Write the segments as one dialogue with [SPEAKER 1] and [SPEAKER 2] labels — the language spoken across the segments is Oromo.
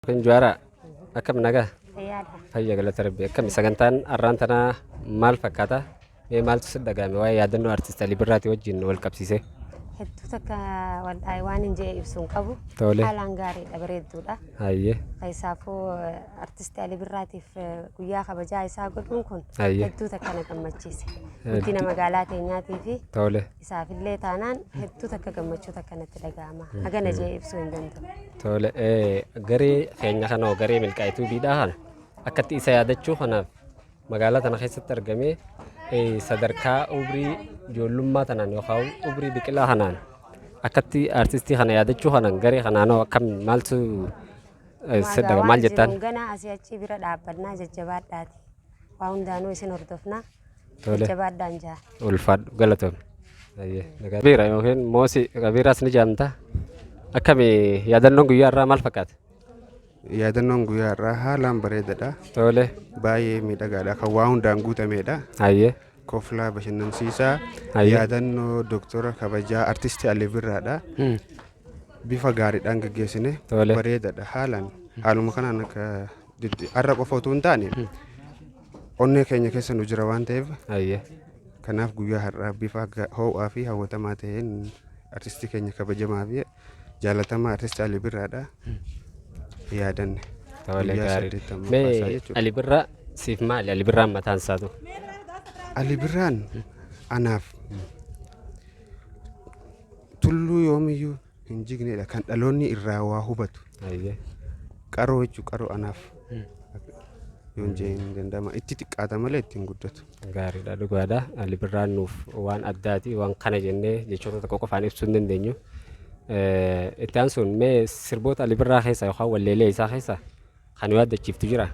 [SPEAKER 1] Kun Juwaaraa akkam nagaa?
[SPEAKER 2] Fayyaadha.
[SPEAKER 1] Fayya galata rabbi. Akkami sagantaan har'aan tanaa maal fakkaata? Mee maaltu si dhaga'ame waa'ee yaadannoo artist Alii Birraatii wajjin wal qabsiisee?
[SPEAKER 2] Hedduu takka wallaahi waan hin jee ibsu hin qabu.
[SPEAKER 1] Tole.
[SPEAKER 2] Haalaan gaariidha bareedduudha.
[SPEAKER 1] Hayyee.
[SPEAKER 2] Keessaafuu artisti Alii Birraatiif guyyaa kabajaa isaa godhuun kun
[SPEAKER 1] Hayyee.
[SPEAKER 2] hedduu takka na gammachiise. Guddina magaalaa teenyaatii fi
[SPEAKER 1] Tole.
[SPEAKER 2] isaafillee taanaan hedduu takka gammachuu takka natti dhaga'ama. Hagana jee ibsuu hin danda'u.
[SPEAKER 1] Tole. Garee keenya kanoo garee milkaa'ituu biidhaa kana akkatti isa yaadachuu kanaaf magaalaa tana keessatti argamee sadarkaa umrii ijoollummaa tanaan yookaan umrii biqilaa kanaan akkatti artistii kana yaadachuu kanaan garee kanaanoo akkam maaltu si dhaga maal jettaan?
[SPEAKER 2] Jiruun ganaa asii achi bira dhaabbannaa jajjabaadhaati. Waa hundaanuu isin hordofnaa.
[SPEAKER 1] Tole.
[SPEAKER 2] Jajjabaadhaan jaa.
[SPEAKER 1] Ulfaadhu galatoomi. Kabiira yookiin Moosii Kabiiraas ni jaamta. Akkami yaadannoon guyyaa irraa maal fakkaata?
[SPEAKER 3] Yaadannoon guyyaa har'aa haalaan bareedaadha.
[SPEAKER 1] Tole.
[SPEAKER 3] Baay'ee miidhagaadha. Kan waa hundaan guutameedha.
[SPEAKER 1] Hayyee.
[SPEAKER 3] Koflaa bashannansiisaa.
[SPEAKER 1] Hayyee.
[SPEAKER 3] Yaadannoo Dooktora kabajaa Artisti Alii Birraadha. Bifa gaariidhaan gaggeessine.
[SPEAKER 1] Tole.
[SPEAKER 3] Bareedaadha haalaan. Haaluma kanaan akka har'a qofa otoo hin taane onnee keenya keessa nu jira waan ta'eef
[SPEAKER 1] Hayyee.
[SPEAKER 3] kanaaf guyyaa har'aa bifa ho'aa fi hawwatamaa ta'een artistii keenya kabajamaa fi jaalatamaa artisti Alii Birraadha yaadanne.
[SPEAKER 1] Tole
[SPEAKER 3] Guyyaa
[SPEAKER 1] gaarii.
[SPEAKER 3] 80ffaa isaa
[SPEAKER 1] Mee
[SPEAKER 3] jechuudha.
[SPEAKER 1] Ali Birraa siif maali? Ali Birraan mataan isaatu.
[SPEAKER 3] Ali Birraan anaaf tulluu yoomiyyuu hin jignedha kan dhaloonni irraa waa hubatu.
[SPEAKER 1] Hayyee.
[SPEAKER 3] Qaroo jechuun qaroo anaaf yoon jee hin danda'ama. Itti xiqqaata malee ittiin guddatu.
[SPEAKER 1] Gaariidha dhugaadha. Ali Birraan nuuf waan addaati. Waan kana jennee jechoota tokko qofaan ibsuu hin dandeenyu. Itti aansuun mee sirboota Ali Birraa keessaa yookaan walleelee isaa keessaa kan nu yaaddachiiftu jira?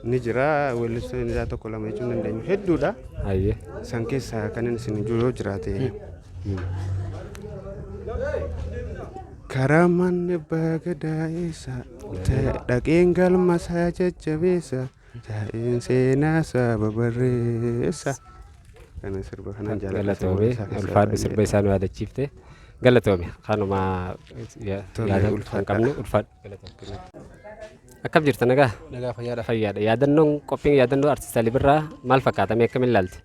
[SPEAKER 3] Ni jira weellistoonni isaa tokko lama jechuu hin dandeenyu hedduudha.
[SPEAKER 1] Hayyee.
[SPEAKER 3] San keessaa kan inni isin jiru yoo jiraate. Karaa manni abbaa gadaa eessa dhaqeen galma isaa jajjabeessa taa'een seenaa isaa babarreessa. Kana sirba kanaan jaalladha.
[SPEAKER 1] Galatoomi
[SPEAKER 3] Sirboota isaa keessaa
[SPEAKER 1] ulfaadhu sirba
[SPEAKER 3] baay'ee.
[SPEAKER 1] isaa nu yaadachiifte. Galatoomi kanuma
[SPEAKER 3] Tole,
[SPEAKER 1] yaada kan
[SPEAKER 3] ulfaadha.
[SPEAKER 1] qabnu ulfaadhu galatoomi. Akkam jirta nagaa?
[SPEAKER 4] Nagaa fayyaadha.
[SPEAKER 1] Fayyaadha. Yaadannoon qophiin yaadannoo artist Alii Birraa maal fakkaata? Mee akkamiin ilaalte?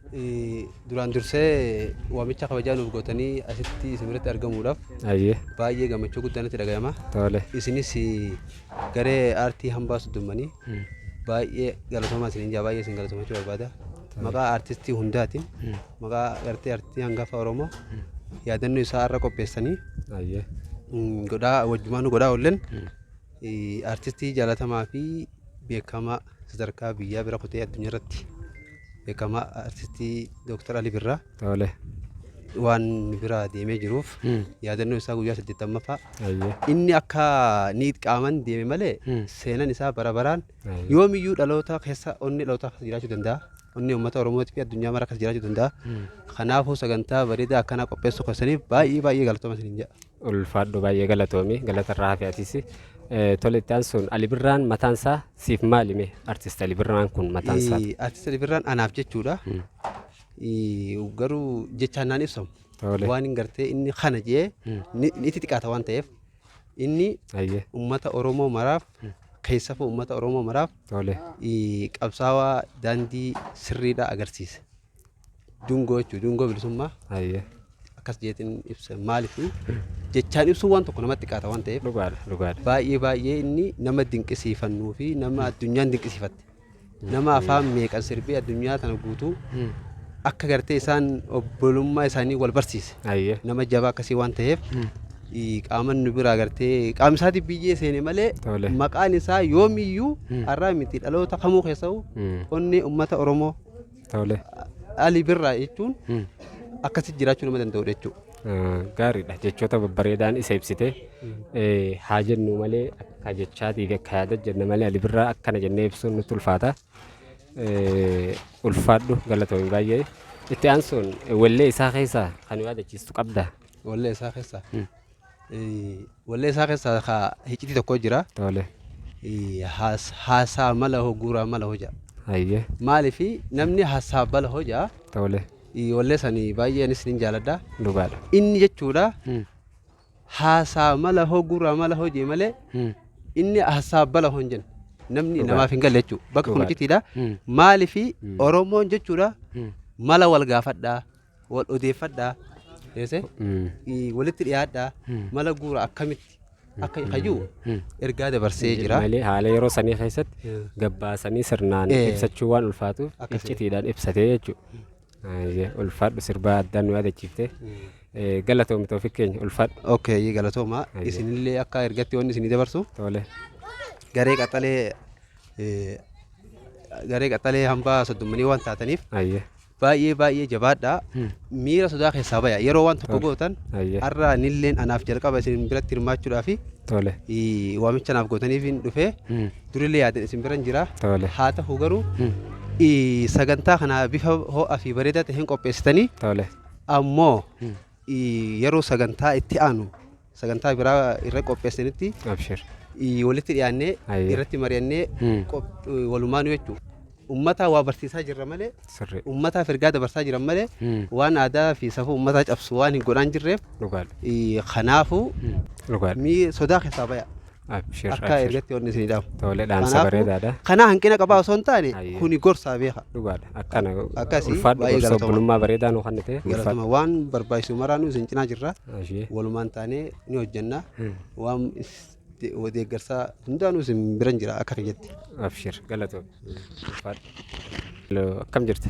[SPEAKER 4] Duraan dursee waamicha kabajaa nuuf gootanii asitti isin biratti argamuudhaaf
[SPEAKER 1] Ayyee.
[SPEAKER 4] baay'ee gammachuu guddaa natti dhagayama.
[SPEAKER 1] Tole.
[SPEAKER 4] Isinis garee aartii hambaa soddommanii baay'ee galatoomaa isiniin jaa baay'ee isin galatoomachuu barbaada. Maqaa aartistii hundaatiin maqaa gartee aartistii hangafa Oromoo yaadannoo isaa har'a qopheessanii
[SPEAKER 1] Ayyee.
[SPEAKER 4] godhaa wajjumaan godhaa oollen Artistii jaalatamaa fi beekamaa sadarkaa biyyaa bira kutee addunyaa irratti beekamaa artistii Dooktar Ali Birraa
[SPEAKER 1] Tole.
[SPEAKER 4] waan nu biraa deemee jiruuf yaadannoo isaa guyyaa 80ffaa
[SPEAKER 1] Ayyee.
[SPEAKER 4] inni akka ni qaaman deeme malee seenan isaa bara baraan
[SPEAKER 1] Ayyee.
[SPEAKER 4] yoomiyyuu dhaloota keessa onni dhaloota keessa jiraachuu danda'a. Onni uummata Oromootii fi addunyaa mara keessa jiraachuu danda'a. Kanaafuu sagantaa bareedaa akkanaa qopheessuu keessaniif baay'ee baay'ee galatooma isiniin jedha.
[SPEAKER 1] Ulfaadhu baay'ee galatoomi galata irraa hafi atis. Tole itti aansuun Ali Birraan mataan isaa siif maali mee artist Ali Birraan kun mataan isaa?
[SPEAKER 4] Artist Ali Birraan anaaf jechuudha. Garuu jechaan naan ibsamu.
[SPEAKER 1] Tole.
[SPEAKER 4] Waan hin gartee inni kana jee ni itti xiqqaata waan ta'eef inni
[SPEAKER 1] Ayyee.
[SPEAKER 4] uummata Oromoo maraaf keessafuu uummata Oromoo maraaf
[SPEAKER 1] Tole.
[SPEAKER 4] qabsaawaa daandii sirriidha agarsiise. Dungoo jechuudha. Dungoo bilisummaa
[SPEAKER 1] Hayyee.
[SPEAKER 4] akkas jeetiin ibsa. Maaliif jechaan ibsuun waan tokko namatti xiqqaata waan ta'eef
[SPEAKER 1] Dhugaadha dhugaadha.
[SPEAKER 4] baay'ee baay'ee inni nama dinqisiifannuu fi nama addunyaan dinqisiifatte. Nama afaan meeqan sirbee addunyaa tana guutuu akka gartee isaan obbolummaa isaanii wal barsiise.
[SPEAKER 1] Hayyee.
[SPEAKER 4] Nama jabaa akkasii waan ta'eef qaama nu biraa gartee qaama isaatii biyyee seene malee
[SPEAKER 1] Tole.
[SPEAKER 4] maqaan isaa yoomiyyuu har'aa miti dhaloota kamuu keessa'u onnee uummata Oromoo
[SPEAKER 1] Tole.
[SPEAKER 4] Ali Birraa jechuun akkasitti jiraachuu nama danda'udha jechuudha.
[SPEAKER 1] Gaariidha. Jechoota babbareedaan isa ibsite. Haa jennu malee akka jechaatii fi akka yaada jenna malee Ali Birraa akkana jennee ibsuun nutti ulfaata. Ulfaadhu galatoomi baay'ee. Itti aansuun wallee isaa keessaa kan yaadachiistu qabda.
[SPEAKER 4] Wallee isaa keessaa. Wallee isaa keessaa ka hiccitii tokko jira.
[SPEAKER 1] Tole.
[SPEAKER 4] Haasaa mala hoo guuraa mala hoo jedha.
[SPEAKER 1] Hayyee.
[SPEAKER 4] Maaliif namni haasaa bala hoo jedha.
[SPEAKER 1] Tole.
[SPEAKER 4] Wallee sanii baay'ee anis nin jaaladha.
[SPEAKER 1] Dhugaadha.
[SPEAKER 4] Inni jechuudha haasaa mala hoo guuraa mala hoo jee malee Inni hassaabbala hon jenna. Namni namaaf hin galle jechuudha. Bakka kun icitiidha. Maaliifi Oromoon jechuudha mala wal gaafadhaa, wal odeeffadhaa, eesse? Walitti dhiyaadhaa, mala guura akkamitti akka hayyuu ergaa dabarsee jira.
[SPEAKER 1] Malee haala yeroo sanii keessatti gabbaasanii sirnaan ibsachuu waan ulfaatuuf iccitiidhaan ibsatee jechuudha. Ayyee, ulfaadhu sirbaa addaan nu yaadachiifte. Galatoomi Toofiq keenya ulfaadhu.
[SPEAKER 4] Okay, galatooma.
[SPEAKER 1] Ayyee.
[SPEAKER 4] Isinillee akka ergatti wanni isinii dabarsu
[SPEAKER 1] Tole.
[SPEAKER 4] garee qaxalee eh, garee qaxalee hambaa soddommanii waan taataniif
[SPEAKER 1] Ayyee.
[SPEAKER 4] baay'ee baay'ee jabaadhaa. Miira sodaa keessaa baya. Yeroo waan tokko
[SPEAKER 1] Tole.
[SPEAKER 4] gootan
[SPEAKER 1] Ayyee.
[SPEAKER 4] har'a anilleen anaaf jalqaba isin biratti hirmaachuudhaafi
[SPEAKER 1] Tole.
[SPEAKER 4] waamicha naaf gootaniif hin dhufee durillee yaadan isin biran jira.
[SPEAKER 1] Tole.
[SPEAKER 4] Haa ta'u garuu sagantaa kana bifa ho'aa fi bareedaa ta'een qopheessitanii
[SPEAKER 1] Tole.
[SPEAKER 4] ammoo yeroo sagantaa itti aanu sagantaa biraa irra qopheessanitti
[SPEAKER 1] Abshir.
[SPEAKER 4] walitti dhiyaannee
[SPEAKER 1] Ayyee.
[SPEAKER 4] irratti mari'annee walumaanuu jechuudha. Uummataa waa barsiisaa jirra malee
[SPEAKER 1] Sirrii.
[SPEAKER 4] uummataaf ergaa dabarsaa jiran malee waan aadaa fi safuu uummataa cabsu waan hin godhaan jirreef
[SPEAKER 1] Dhugaadha.
[SPEAKER 4] kanaafuu
[SPEAKER 1] Dhugaadha.
[SPEAKER 4] mii sodaa keessaa baya
[SPEAKER 1] Abshir.
[SPEAKER 4] akka
[SPEAKER 1] Abshir.
[SPEAKER 4] ergatti wanni isinii dhaamu.
[SPEAKER 1] Tole dhaamsa
[SPEAKER 4] Kanaafuu
[SPEAKER 1] bareedaadha.
[SPEAKER 4] Kanaa hanqina qabaa osoo hin taane
[SPEAKER 1] Ayyee.
[SPEAKER 4] kuni gorsaa beeka.
[SPEAKER 1] Dhugaadha. Akkana
[SPEAKER 4] Akkasii
[SPEAKER 1] ulfaadhu
[SPEAKER 4] baay'ee
[SPEAKER 1] gorsa
[SPEAKER 4] galatoomaa.
[SPEAKER 1] obbolummaa bareedaa nu kennite. Ulfaadhu.
[SPEAKER 4] Galatoma waan barbaachisu maraanuu isin cinaa jirra.
[SPEAKER 1] Ashee.
[SPEAKER 4] Walumaan taanee ni hojjenna. Waan deeggarsaa hundaanuu isin biran jira akka kiyyatti.
[SPEAKER 1] Abshir galatoomi. Ulfaadhu. Hello, Akkam jirta?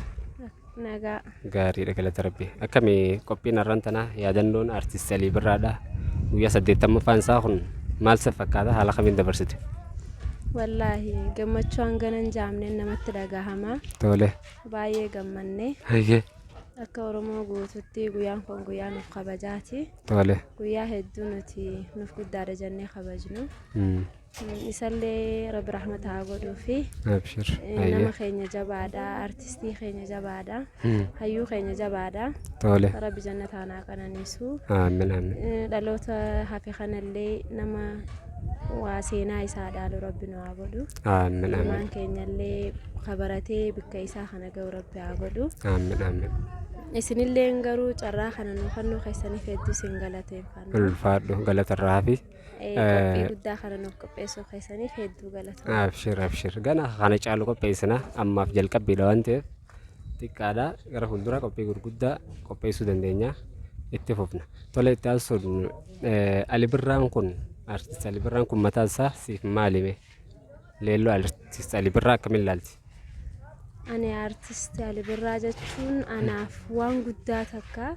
[SPEAKER 5] Nagaa.
[SPEAKER 1] Gaariidha galata rabbi. Akkami qophiin har'aan tanaa yaadannoon artist Alii Birraadha. Guyyaa 80ffaan isaa kun maal si fakkaata? Haala kamiin dabarsite?
[SPEAKER 5] Wallaahi gammachuu hangana hin jaamneen namatti dhagahama.
[SPEAKER 1] Tole.
[SPEAKER 5] Baay'ee gammanne.
[SPEAKER 1] Hayyee.
[SPEAKER 5] Akka Oromoo guututti guyyaan kun guyyaa nuuf kabajaati.
[SPEAKER 1] Tole.
[SPEAKER 5] Guyyaa hedduu nuti nuuf guddaadha jennee kabajnu. Isallee Rabbi rahmata haa godhuufi.
[SPEAKER 1] Abshir.
[SPEAKER 5] Nama keenya jabaadha. Artistii keenya jabaadha. Hayyuu keenya jabaadha.
[SPEAKER 1] Tole.
[SPEAKER 5] Rabbi jannataan haa qananiisu.
[SPEAKER 1] Aamin aamin.
[SPEAKER 5] Dhaloota hafe kanallee nama waa seenaa isaa dhaalu Rabbi nu haa godhu.
[SPEAKER 1] Aamin aamin.
[SPEAKER 5] Ilmaan keenyallee kabaratee bikka isaa kana ga'u Rabbi haa godhu.
[SPEAKER 1] Aamin aamin.
[SPEAKER 5] Isinilleen garuu carraa kana nu kennuu keessaniif hedduu isin galateeffanna.
[SPEAKER 1] Ulfaadhu galata irraa hafi.
[SPEAKER 5] Qophii guddaa kana nuuf qopheessuu keessaniif hedduu galatooma.
[SPEAKER 1] Abshir abshir. Gana kana caalu qopheessina ammaaf jalqabbiidha waan ta'eef xiqqaadha gara fuulduraa qophii gurguddaa qopheessuu dandeenya itti fufna. Tole itti aansuun Ali Birraan kun artist Ali Birraan kun mataan isaa siif maali mee? Leelloo artist Ali Birraa akkamiin ilaalti?
[SPEAKER 5] Ani artist Ali Birraa jechuun anaaf waan guddaa takka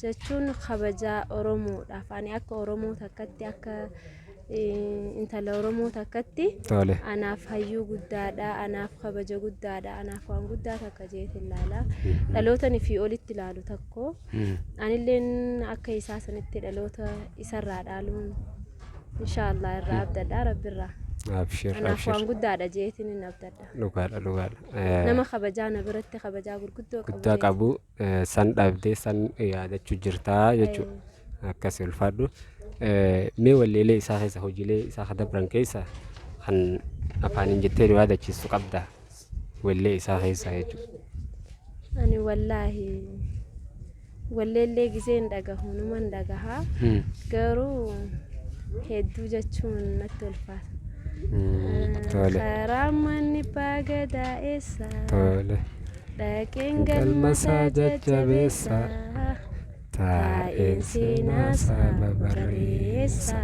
[SPEAKER 5] jechuun kabajaa Oromoodhaaf ani akka Oromoo takkatti akka intala Oromoo takkatti
[SPEAKER 1] Tole.
[SPEAKER 5] anaaf hayyuu guddaadha anaaf kabaja guddaadha anaaf waan guddaa takka jeetiin ilaala dhalootani fi olitti ilaalu tokko anilleen akka isaa sanitti dhaloota isarraa dhaaluun inshaallah irraa abdadha rabbirraa
[SPEAKER 1] Abshir
[SPEAKER 5] anaaf
[SPEAKER 1] abshir.
[SPEAKER 5] waan guddaadha jeetiin hin abdadha.
[SPEAKER 1] Dhugaadha dhugaadha.
[SPEAKER 5] Nama kabajaa na biratti kabajaa gurguddoo qabu
[SPEAKER 1] Guddaa
[SPEAKER 5] jeeti.
[SPEAKER 1] qabu san dhabdee san yaadachuu jirtaa jechuudha. Akkasi ulfaadhu. Mee walleelee isaa keessa hojiilee isaa ka dabran keessa kan afaaniin jettee nu yaadachiistu qabda wallee isaa keessa jechuudha.
[SPEAKER 5] Ani wallaahi walleellee gizeen dhagahu numan dhagaha garuu hedduu jechuun natti ulfaata.
[SPEAKER 1] Tole.
[SPEAKER 5] Karaa manni baagadaa eessa?
[SPEAKER 1] Tole.
[SPEAKER 5] Dhaqeen
[SPEAKER 1] Galma isaa
[SPEAKER 5] galmasaa
[SPEAKER 1] jajjabeessa.
[SPEAKER 5] jajjabeessa.
[SPEAKER 1] Taa'een seenaa saba barreessa.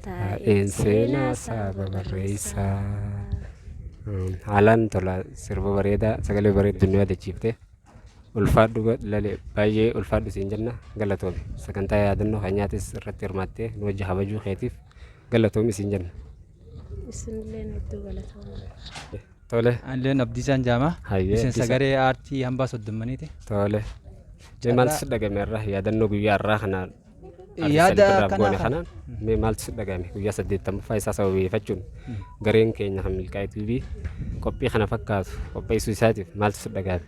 [SPEAKER 1] Taa'een seenaa saba barreessa. Haalaan tola sirba bareedaa sagalee bareedduu nu yaadachiifte. Ulfaadhu lalee baay'ee ulfaadhu siin jenna galatoomi. Sagantaa yaadannoo keenyaatis irratti hirmaattee nu wajji kabajuu keetiif galatoomi siin jenna.
[SPEAKER 5] Isinillee hedduu galatooma.
[SPEAKER 1] Tole.
[SPEAKER 6] Anilleen Abdiisaan Jaamaa.
[SPEAKER 1] Hayyee,
[SPEAKER 6] Miseensa
[SPEAKER 1] Abdiisaa.
[SPEAKER 6] garee aartii hambaa soddommaniiti.
[SPEAKER 1] Tole. Mee maaltu si dhagame irraa yaadannoo guyyaa irraa kana
[SPEAKER 6] Yaada
[SPEAKER 1] akkanaa
[SPEAKER 6] akkanaa
[SPEAKER 1] goone kanaan mee maaltu si dhagame guyyaa 80ffaa isaa sababeeffachuun gareen keenya kan milkaa'e TV qophii kana fakkaatu qopheessuu isaatiif maaltu si dhagame?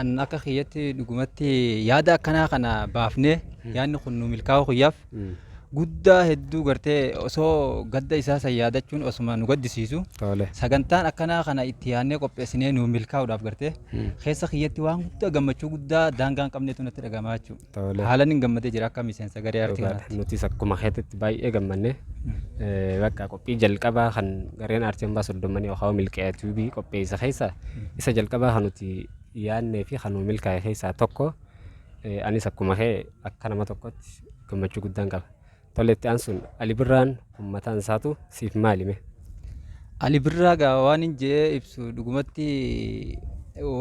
[SPEAKER 6] An akka kiyyatti dhugumatti yaada akkanaa kana baafnee yaadni kun nu milkaa'uu kiyyaaf Guddaa hedduu gartee osoo gadda isaa san yaadachuun osuma nu gaddisiisu
[SPEAKER 1] Tole.
[SPEAKER 6] sagantaan akkanaa kana itti yaadnee qopheessinee nu milkaa'uudhaaf gartee keessa kiyyatti waan guddaa gammachuu guddaa daangaa hin qabnetu natti dhaga'ama jechuudha.
[SPEAKER 1] Tole.
[SPEAKER 6] Haalan hin gammadee jira akka miseensa garee aartii
[SPEAKER 1] Dhugaadha.
[SPEAKER 6] kanaatti.
[SPEAKER 1] Nutis akkuma keetitti baay'ee gammanne. Bakka qophii jalqabaa kan gareen aartii hambaa soddommanii yookaan milkaa'ee tuubii qopheessa keessa isa jalqabaa kan nuti yaadnee fi kan nu milkaa'e keessaa tokko anis akkuma kee akka nama tokkotti gammachuu guddaan qaba. Tole itti aansuun Ali Birraan kun mataan isaatu siif maali mee?
[SPEAKER 6] Ali Birraa gaa waan hin je'ee ibsu dhugumatti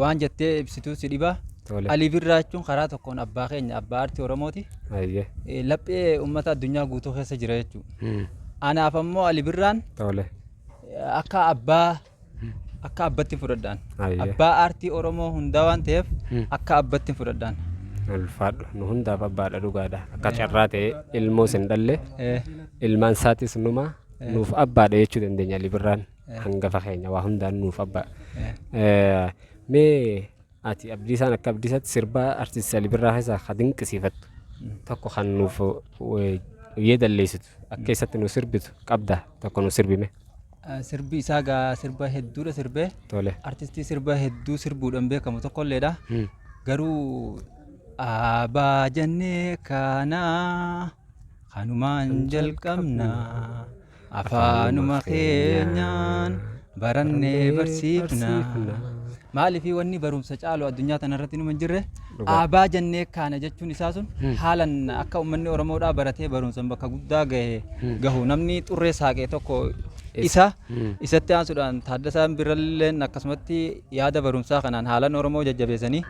[SPEAKER 6] waan jettee ibsituu si dhiba.
[SPEAKER 1] Tole.
[SPEAKER 6] Ali Birraa jechuun karaa tokkoon abbaa keenya abbaa aartii Oromooti.
[SPEAKER 1] Ayyee.
[SPEAKER 6] Laphee uummata addunyaa guutuu keessa jira jechuudha. Anaaf ammoo Ali Birraan
[SPEAKER 1] Tole.
[SPEAKER 6] akka abbaa akka abbatti fudhadhaan.
[SPEAKER 1] Ayyee.
[SPEAKER 6] Abbaa aartii Oromoo hundaa waan ta'eef akka abbatti fudhadhaan.
[SPEAKER 1] Ulfaadhu nu hundaaf abbaadha dhugaadha. Akka carraa ta'e ilmoo sin dhalle ilmaan isaatis numa nuuf abbaadha jechuu dandeenya Ali Birraan hangafa keenya waa hundaan nuuf abbaa. Mee ati Abdiisaan akka Abdiisaatti sirbaa artisti Ali Birraa keessaa ka dinqisiifattu tokko kan nuuf yeedalleessitu akka keessatti nu sirbitu qabda tokko nu sirbime.
[SPEAKER 6] Sirbi isaa gaa sirba hedduudha sirbee.
[SPEAKER 1] Tole.
[SPEAKER 6] Artistii sirba hedduu sirbuudhaan beekamu tokkolleedha. Garuu aabaa jennee kaanaa kanumaan jalqabna afaanuma keenyaan barannee barsiifna. Maaliif wanni barumsa caalu addunyaa tanarratti numa hin jirre aabaa jennee kaana jechuun isaa sun haalan akka uummanni Oromoodhaa baratee barumsan bakka guddaa gahe gahu namni xurree saaqee tokko isa isatti aansuudhaan Taaddasaan Birralleen akkasumatti yaada barumsaa kanaan haalan Oromoo jajjabeessanii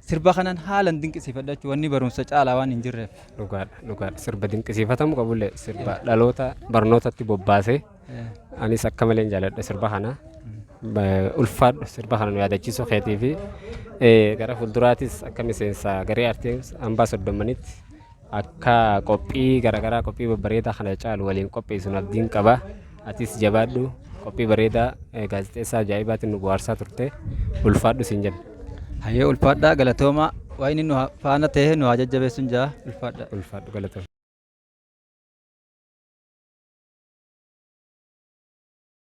[SPEAKER 6] sirba kanaan haalan dinqisiifadha jechuun wanni barumsa caalaa waan hin jirreef.
[SPEAKER 1] Dhugaadha dhugaadha sirba dinqisiifatamu qabullee sirba dhaloota barnootatti bobbaasee anis akka malee jaaladha sirba kana. Ulfaadhu sirba kana nu yaadachiisuu keetii fi gara fuulduraatis akka miseensa garee aartii hambaa soddommanitti akka qophii garaagaraa qophii babbareedaa kana caalu waliin qopheessuun abdiin qaba. Atis jabaadhu qophii bareedaa gaazexeessaa ajaa'ibaatiin nu bohaarsaa turte ulfaadhu siin jenna.
[SPEAKER 6] Hayyee ulfaadhaa galatoomaa waan inni nu faana ta'e nu haa jajjabeessuun jaa ulfaadhaa.
[SPEAKER 1] Ulfaadhu galatooma.